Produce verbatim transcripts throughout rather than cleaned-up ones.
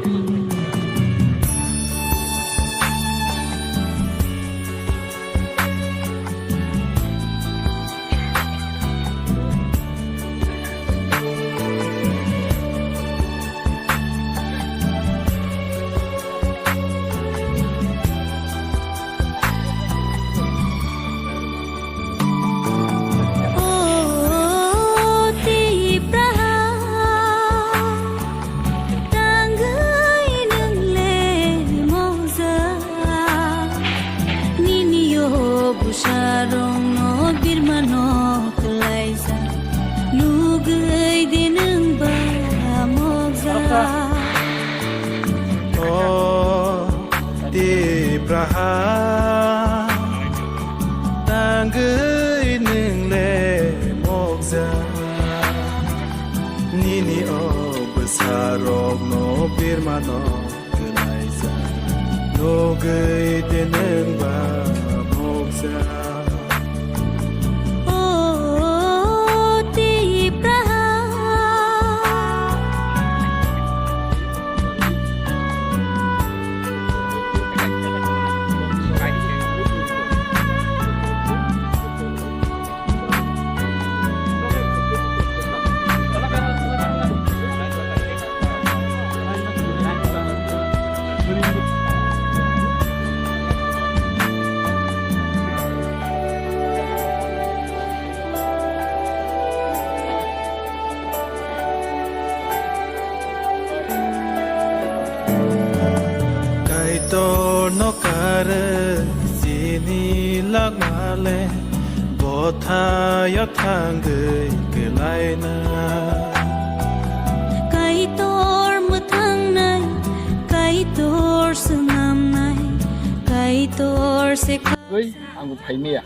O Tipraha, tangwi nwng le mokjak, nini o bwsarokno birmano kwlaijak, nugwi de nwng ba mokjak. O Tipraha, tangwi nwng le mokjak, nini o bwsarokno birmano kwlaijak, nugwi de nwng ba mokjak. O Tipraha. Kaitor no kare chini lakmale, bothayo thangwi kwlaina. Kaitor mwthangnai, Kaitor swnamnai, Kaitor se kha- Oi, ang bo phaimaya.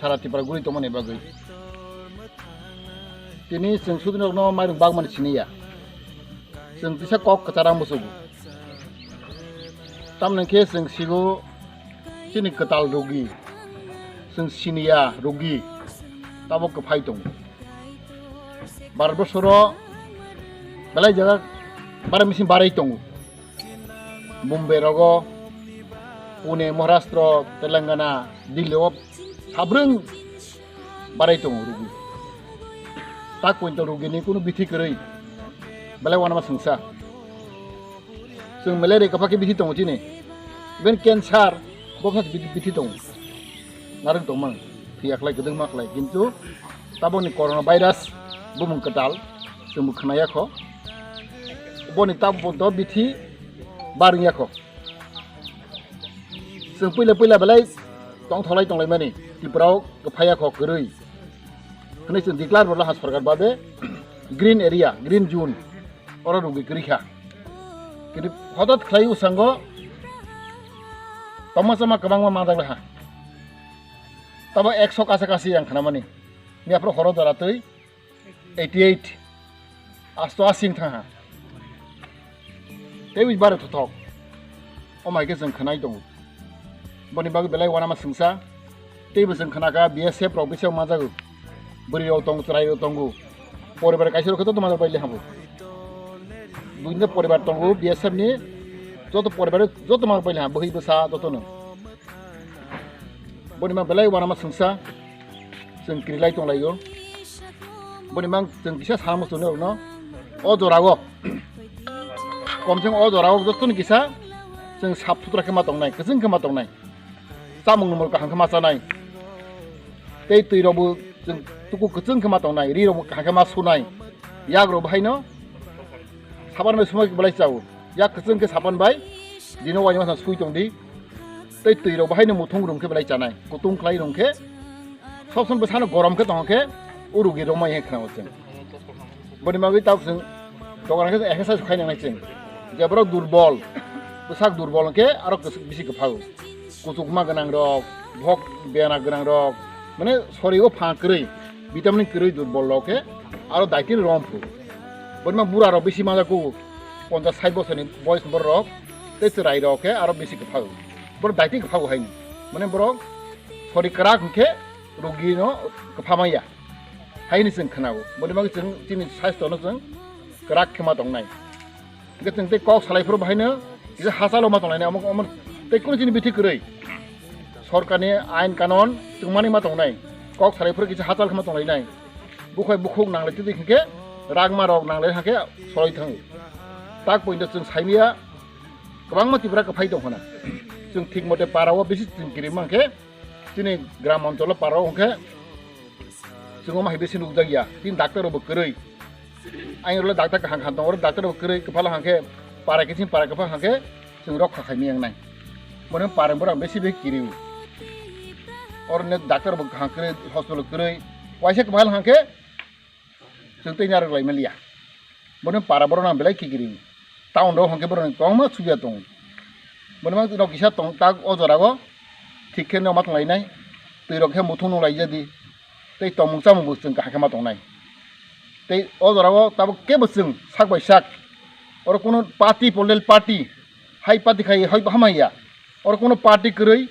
Sara Tripura guri tongmani bagwi. Tini chwng sudinokno mairung bagmani siniya. Chwng kisa kok kwchara muchugo. Tamni khe chwng sigo chini kwtal rogi. Chwng siniya rogi. Tabok kwphai tongo. Bharat borsoro belai jaga bara machine barai tongo. Bombay rogo, Pune, Maharashtra, Telangana, Delhi o sabrwng barai tongo rugi. Tak poito rugini kunu bithi kwrwi belai uanama swngsa. Chwng malaria kwpha khe bithi tongo chini. Even cancer bo bithi, bithi tongo. Narwk tongmang, thwiya khlai, kwdwngma khlai. Kintu tabokni corona virus bumung kwtal chwngbo khwnaya kho. Boni tabok do bithi barwngya kho. Chwng puila puila belai tongtholai tonglaimani, Tripura o kwphaiya kho kwrwi. Hwnwi chwng declare rwla ha sorkar babe green area, green zone, oro rugwi kwrwi kha. Kintu hotot khlai bwskango tongma chama kwbangma manjak laha. Tabo ekso kasa kasi ang khnamani. Miyaphuru horo jora twi eighty eight, asto asing thangha. Teibo bare thothok. O mai khe chwng khwnai tongo. Boni bagwi belai uanama swngsa. Teibo chwng khwnakha B S F rok bisingo manjago. Bwrwi rok tongo, chwrai rok tongo. Poribar kaisa rok khe joto manjak bai le habo. Buino poribar tongo B S F ni. Joto poribar joto manjak bai le ha, bwhwi bwsa jotono. Boni mang belai uanama swngsa, chwng kirilai tonglaio. Boni mang chwng kisa sana muchungnai rokno o jorao. Komseng o jorao jotoni kisa chwng sap sutra khe ma tongnai, kwchwng khe ma tongnai. Chamung nwmung kaham khe ma chanai. Tei twi rokbo chwng tuku kwchwng khe ma tongnai, ri rokbo kaham khe ma sunai. Yak rok bahaino saban bai sumai belai chao. Yak kwchwng khe saban bai dino uaima sui tongdi. Tei twi rok bahaino muthung rung khe belai chanai. Kutung khlai rung khe sob somoi bwsano gorom khe tong khe o rugi romai he khna o chwng. Boni bagwi tabuk chwng dogan khe exercise khai nangnai chwng. Je borok durbol, bwsak durbol hwnkhe aro kwchwk bisi kwphago. Kuchukma gwnang rok, bhok bena gwnang rok, mane sori o pha kwrwi, vitamin kwrwi durbol rok khe aro daitin rom phu. Boni ma bura rok bisi manjak kugo, ponchas sait bosorni boyos borok rok tei chwrai rok khe aro bisi kwphago. Borok daitin kwphago haino. Mane borok sori kwrak hwnkhe rugino kwpha maya. Haini chwng khwnao. Boni bagwi chwng chini saistono chwng kwrak khe ma tongnai. Hwnkhe chwng tei kok salai phuru bahaino kisa hachalo ma tonglainai, omo, omo tei kunu chini bithi kwrwi. Sorkarni ain kanon chwng mani ma tongnai, kok salai phuru kisa hachal khe ma tonglainai. Bukhai bukhuk nanglai twi hwnkhe rangma rok nanglai hwnkhe solai thango. Tak poito chwng saimaya kwbangma Tripura kwphai tong khna. Chwng thik mote para o bisi chwng kiri mankhe chini gram oncholo para o hwnkhe chwng omo hai bisi nukjakya. Tini doctor rokbo kwrwi. Ang role doctor kaham kaham tongo, oro doctor bo kwrwi, kwphalo hwnkhe para kiching para kwphang hwnkhe chwng rok kha khaimani wngnai. Bono para borok besi bai kiri. Oro ne doctor bo kaham kwrwi, hospital kwrwi, waisa kwphal hwnkhe chwng tei narwk lai manliya. Bono para borok no belai kikiri. Town rok hwnkhe borok kwbangma subiya tongo. Bono mang rok kisa tong tak o jora o thik khe no ma tong lainai. Twi rok khe muthung nung lai jadi. Tei tongmung chamung bo chwng kaham khe ma tongnai. Tei o jora o tabuk kebo chwng sak bai sak, oro kuno party, political party, hai party khai hai hamaiya, oro kuno party kwrwi,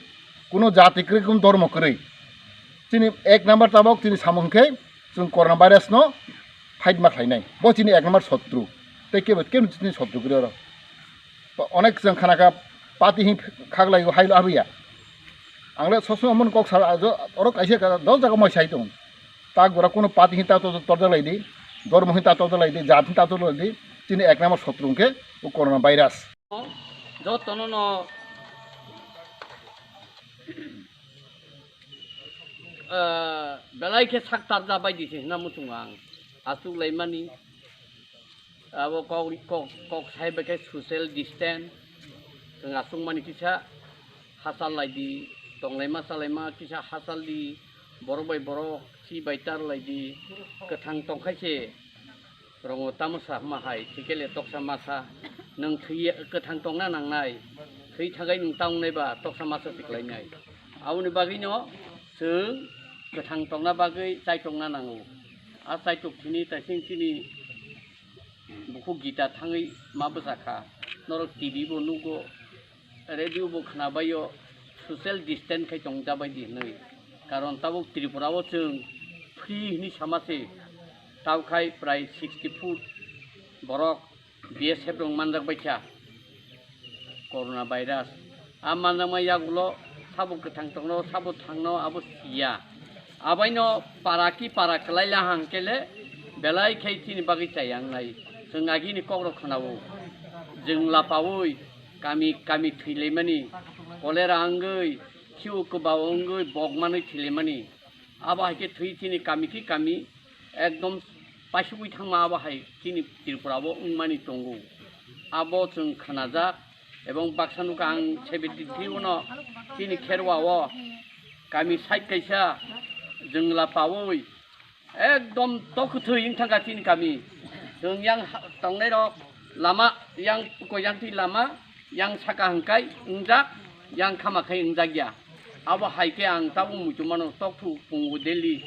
kuno jati kwrwi, kuno dhormo kwrwi. Chini ek number tabuk chini samung khe chwng corona virus no fight ma khlainai, bo chini ek number sotru. Tei kebo kebo chini sotru kwrwi oro. Onek chwng khana kha party hin khaklai o hailo abiya. Ang le sob somoi omo kok sa, oro kaisa ka dol jaga moi sai tong. Ta gora kuno party hin ta to torjak lai di, dhormo hin ta torjak lai di, jat hin ta torjak lai di, chini ek number sotru hwnkhe o corona virus. Jotono no, ah, belai khe sak tarja bai di se hwnna muchungo ang. Aswk lai mani. Abo kok, kok, kok sai bai khe social distance. Chwng aswk mani kisa hachal lai di, tong laima cha laima kisa hachal di, borok bai borok si bai tar lai di, kwthang tong khai se rongo tamo sa ma hai, thik khe le toksa masa, nwng thwi kwthang tongna nangnai, thwi thagai nwng ta wngnai ba toksa masa se kwlai nai. Aboni bagwi no chwng kwthang tongna bagwi chai tongna nango. A chai tok thini taising chini bukhuk Gita thangwi ma bwsa kha. Norok T V bo nugo, radio bo khna bai o, social distance khai tong ja bai di hwnwi. Karon tabuk Tripura o chwng free hwnwi sama se, tabuk khai prai sixty foot borok B S F rok manjak bai kha. Corona virus. A manjakma yagulo sabo kwthang tongno, sabo thangno, abo siya. Abaino para ki para kwlai la hang kele belai khai chini bagwi chayang nai. Chwng agini kokrok khwnao. Jwng lapaui kami kami thwilaimani, cholera wngwi, khiu kwbao wngwi bok manwi thwilaimani. Abo hai khe thwi chini kami ki kami ekdom paisugwi thangma abo hai chini Tripura o wngmani tongo. Abo chwng khnajak, ebong baksa nukha ang seventy three o no chini Kherwa o kami side kaisa jwngla paui ekdom tokhwthwi wng thangkha chini kami. Chwng yang ha-, tongnai rok lama yang koyang twi lama yang saka hwnkhe wngjak, yang khama khai wngjak ya. Abo hai khe ang tabuk muitu mano, tokthuk pungo daily,